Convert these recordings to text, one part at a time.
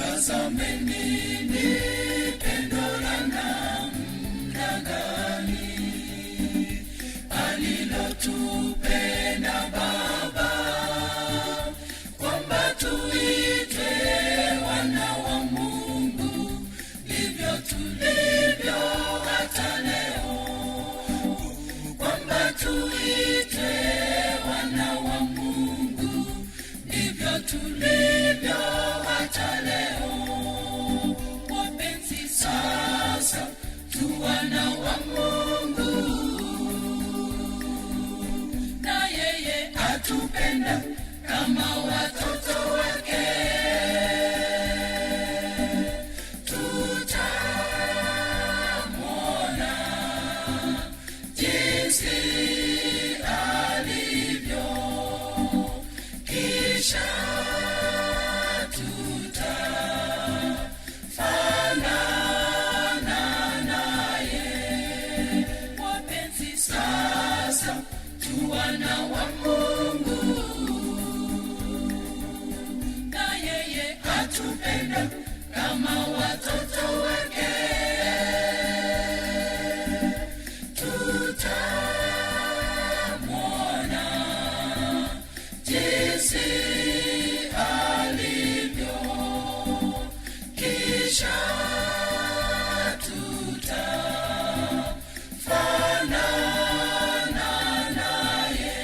Tazameni ni pendo la namna gani alilotupenda Baba, kwamba tuitwe wana wa Mungu, ndivyo tulivyo hata leo, kwamba tuitwe wana wa Mungu, ndivyo tulivyo hata leo. Wapenzi, sasa tu wana wa Mungu, na yeye atupenda kama watoto wake. Tutamwona jinsi alivyo, kisha tutafanana naye. Wapenzi, sasa tu wana wa Mungu, na yeye atupenda kama watoto wake. Tutamwona jinsi alivyo, kisha tutafanana naye.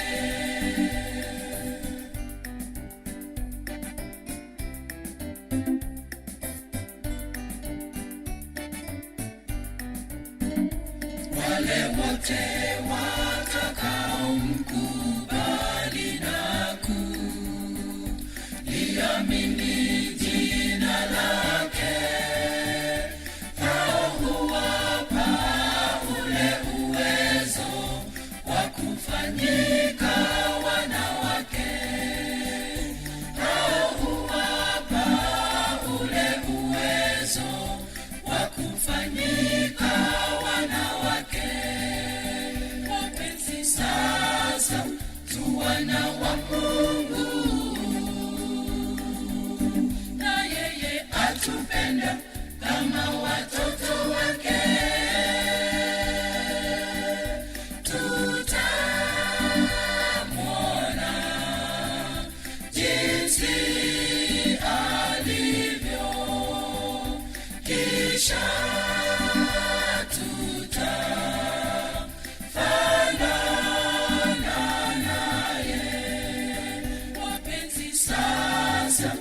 Wale wote watakaomkubali na kuliamini jina lake, hao huwapa ule uwezo wa kufanyika wana wake. Hao huwapa ule uwezo wa kufanyika wana wake. Wapenzi, sasa tu wana wa Mungu, na yeye atupenda kama watoto wake. Tutamwona jinsi alivyo, kisha tutafanana naye. Wapenzi, sasa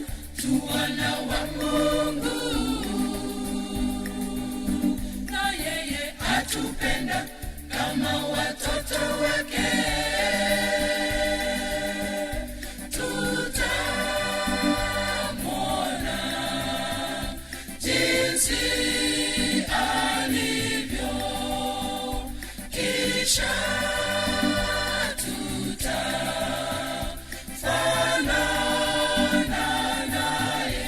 tu wana wa Mungu, na yeye atupenda kama watoto wake. Tutamwona jinsi alivyo, kisha tutafanana naye.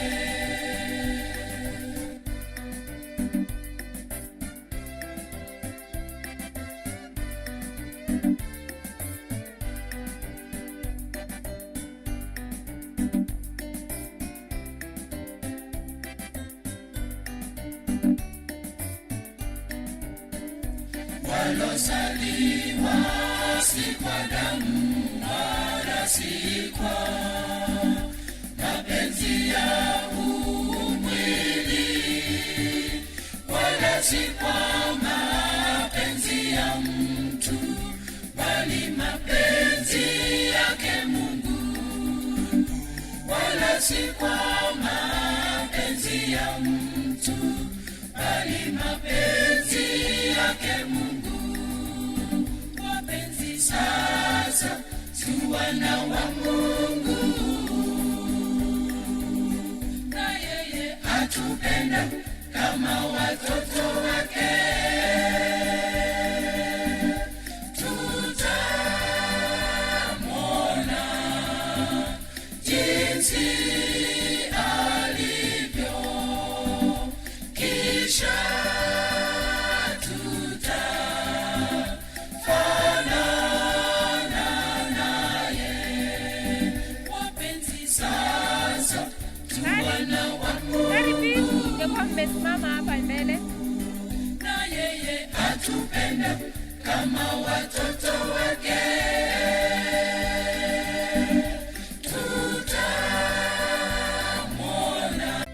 Walozaliwa si kwa damu wala si kwa mapenzi ya umwili wala si kwa mapenzi ya mtu, bali mapenzi yake Mungu. Wala si kwa mapenzi ya mtu, bali mapenzi yake Mungu. Wapenzi, sasa tu wana wa Mungu, na yeye atupenda kama watoto wake. Tutamwona jinsi Mngekuwa mmesimama hapa mbele. Na yeye atupenda kama watoto wake. Tutamwona.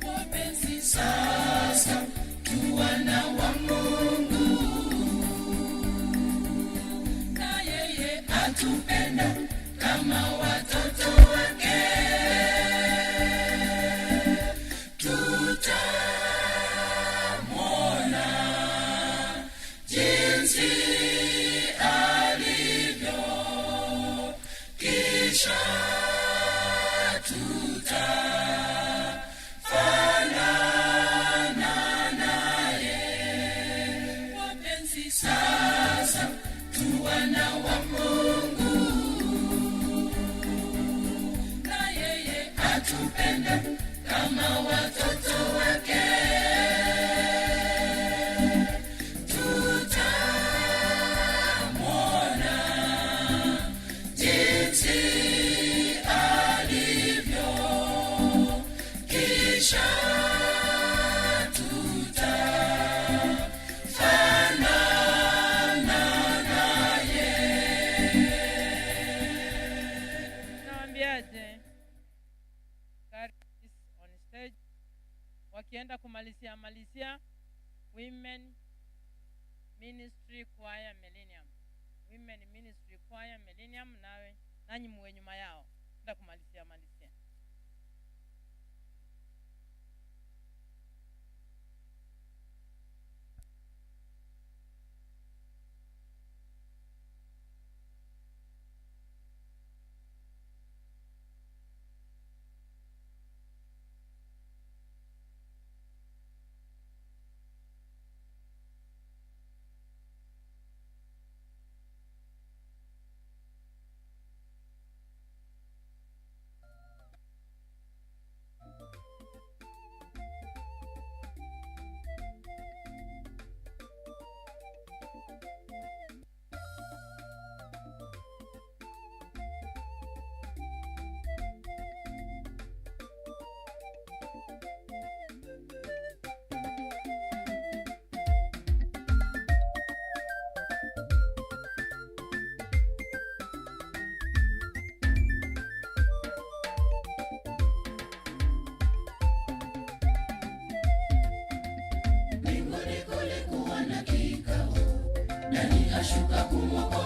Wapenzi, sasa tu wana wa Mungu, na yeye atupenda kama watoto wake. Tutamwona jinsi alivyo, kisha tutafanana naye. Wapenzi, sasa tu wana wa Mungu, na yeye atupenda kama watoto wake. Tutamwona jinsi alivyo, kisha tutafanana naye. Nawambiaje? Guys on stage wakienda kumalizia malizia Women Ministry Choir Millennium. Women Ministry Choir Millennium, nawe nanyi muwe nyuma yao. Enda kumalizia malizia. Mbinguni kulikuwa na kikao, nani ashuka kumwokoa?